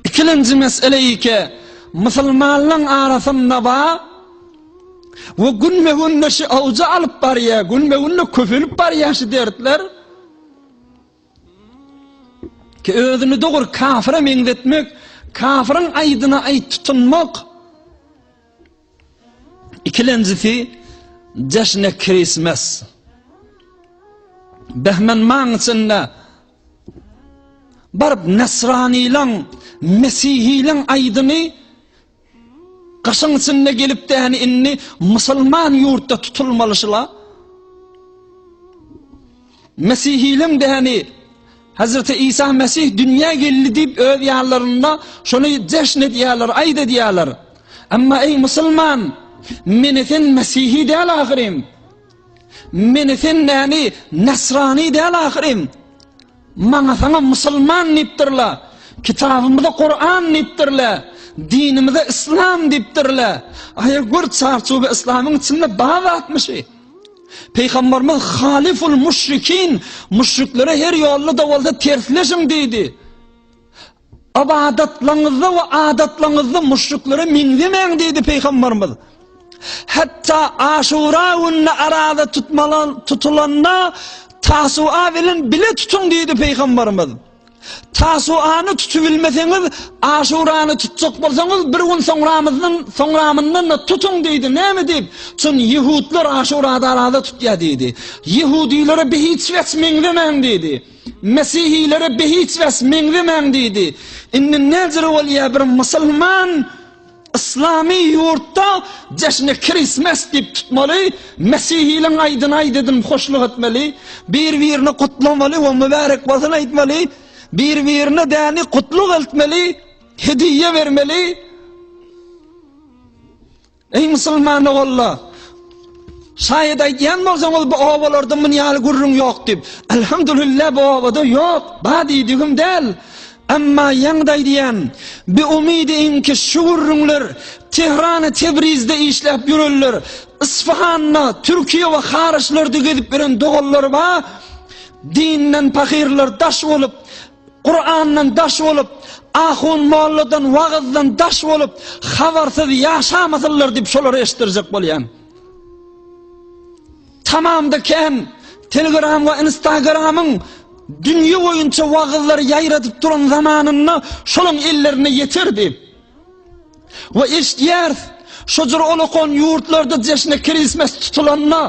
Ikilenji mesele ike, musulmanlaň arasynda ba we günbe-günde şu awja alyp barýar, günbe-günde köpelip barýar şu dertler. Ki özüni dogry kafire meňzetmek, kafirin aýdyna aýt tutunmak. Ikilenjisi jeşne Christmas. Behmen maň içinde Baryp nasranylaň, mesihileň aýdyny gyşyň içinde gelip däni indi musulman ýurtda tutulmaly şula. Mesihileň däni Hazreti Isa Mesih dünýä geldi diýip öz ýanlarynda şony jeşn edýärler, aýt edýärler. Emma eý musulman, meni sen mesihi däl ahyryn. Meni sen näni nasrani däl ahyryn. Maňa saňa musulman diýipdirler. Kitabymyza Kuran diýipdirler. Dinimize Islam diýipdirler. Aýa gör çarçuwa Islamyň içinde bar zatmyşy. Peygamberimiz haliful müşrikin, müşriklere her ýolda da bolsa tersleşiň diýdi. Ybadatlaryňyzda we adatlaryňyzda müşriklere meňzemäň diýdi Pygamberimiz. Hatda Aşura gününe araza tutmalan tutulanda Tasua bilen bile tutuň diýdi Pygamberimiz. Tasuany tutubilmeseňiz, Aşurany tutjak bolsaňyz bir gün soňramyzdan soňramyndan da tutuň diýdi. Näme diýip? Çün ýehudlar Aşurada araza tutýar diýdi. Ýehudilere bir hiç weç meňzemäň diýdi. Mesihilere behiç bes meňzemäň diýdi. Indi näjür bolýar bir musulman yslamy ýurtda jeşni Christmas diýip tutmaly, mesihiliň aýdyny aýt edinip hoşluk etmeli, bir-birini gutlamaly we mübärek bolsun aýtmaly, bir-birine däni gutluk eltmeli, hediýe bermeli. Eý musulman ogullar! Şaýat aýdýan bolsaňyz bu obalarda mun ýaly gürrüň ýok diýip. Elhamdülillah bu obada ýok, ba diýdigim däl. Emma ýaňy-da aýdýan, bi umydy inki şu gürrüňler Tehrany Tebrizde işläp ýörenler, Isfahanda, Türkiýe we haryçlarda gezip ýören doganlar ba, dinden pahyrlar daş bolup, Kurandan daş bolup, ahun molladan, wagyzdan daş bolup, habarsyz ýaşamasynlar diýip şolary eşitdirjek bolýan. Tamamda kän Telegram we Instagramyň dünýe boýunça wagyzlary ýaýradyp duran zamanynda şolaň ellerine ýeter diýip. We eşidýäris, şo jür olakan ýurtlarda jeşne Christmas tutulanda,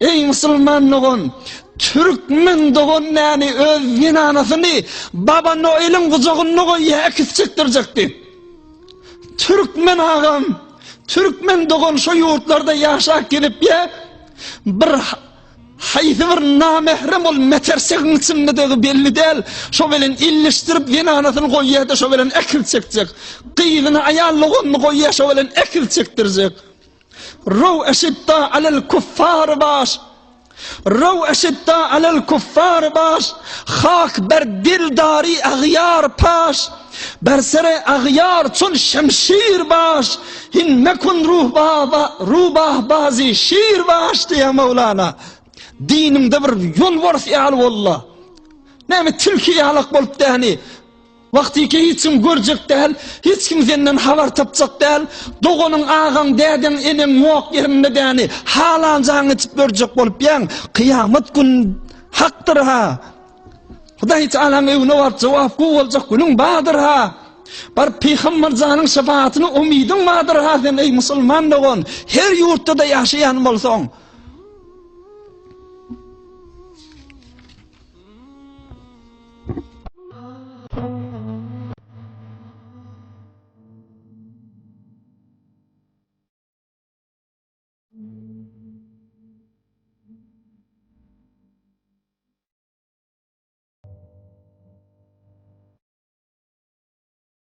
Eý musulman dogan, türkmen dogan näni öz zenanasyny Baba Noeliň gujagynda goýýa äkisi çekdirjekdi. Türkmen agam, türkmen dogan şo ýurtlarda ýaşap gezipýä, bir haýsy bir namährem ol metersegiň içindedigi belli däl, şo bilen illeşdirip zenanasyny goýýa-da şo bilen äkil çekjek. Gyzyny aýal doganyny goýýa şo bilen äkil çekdirjek. Row eşidda alel kuffar baş. Row eşidda alel kuffar baş. Hak ber dildari agýar paş. Ber sere agýar çun şemşir baş. Hin mekun ruh baba rubah bazi şir baş diýýär Mewlana. Diniňde bir ýolbars ýaly bolla. Näme tilki ýalak bolup däni. Wagtyky hiç kim görjek däl, hiç kim senden habar tapjak däl, doganyň, agaň, dädeň, eneň ýok ýerinde däni halanjaňy içip görjek bolup ýaň, kyýamat gün hakdyr-ha. Hudaý Tagalaň öňüne baryp jogapgü boljak günüň bardyr-ha. Baryp Pygamber janyň şefagatyna umydyň bardyr-ha sen eý musulman dogan, her ýurtda-da ýaşaýan bolsaň.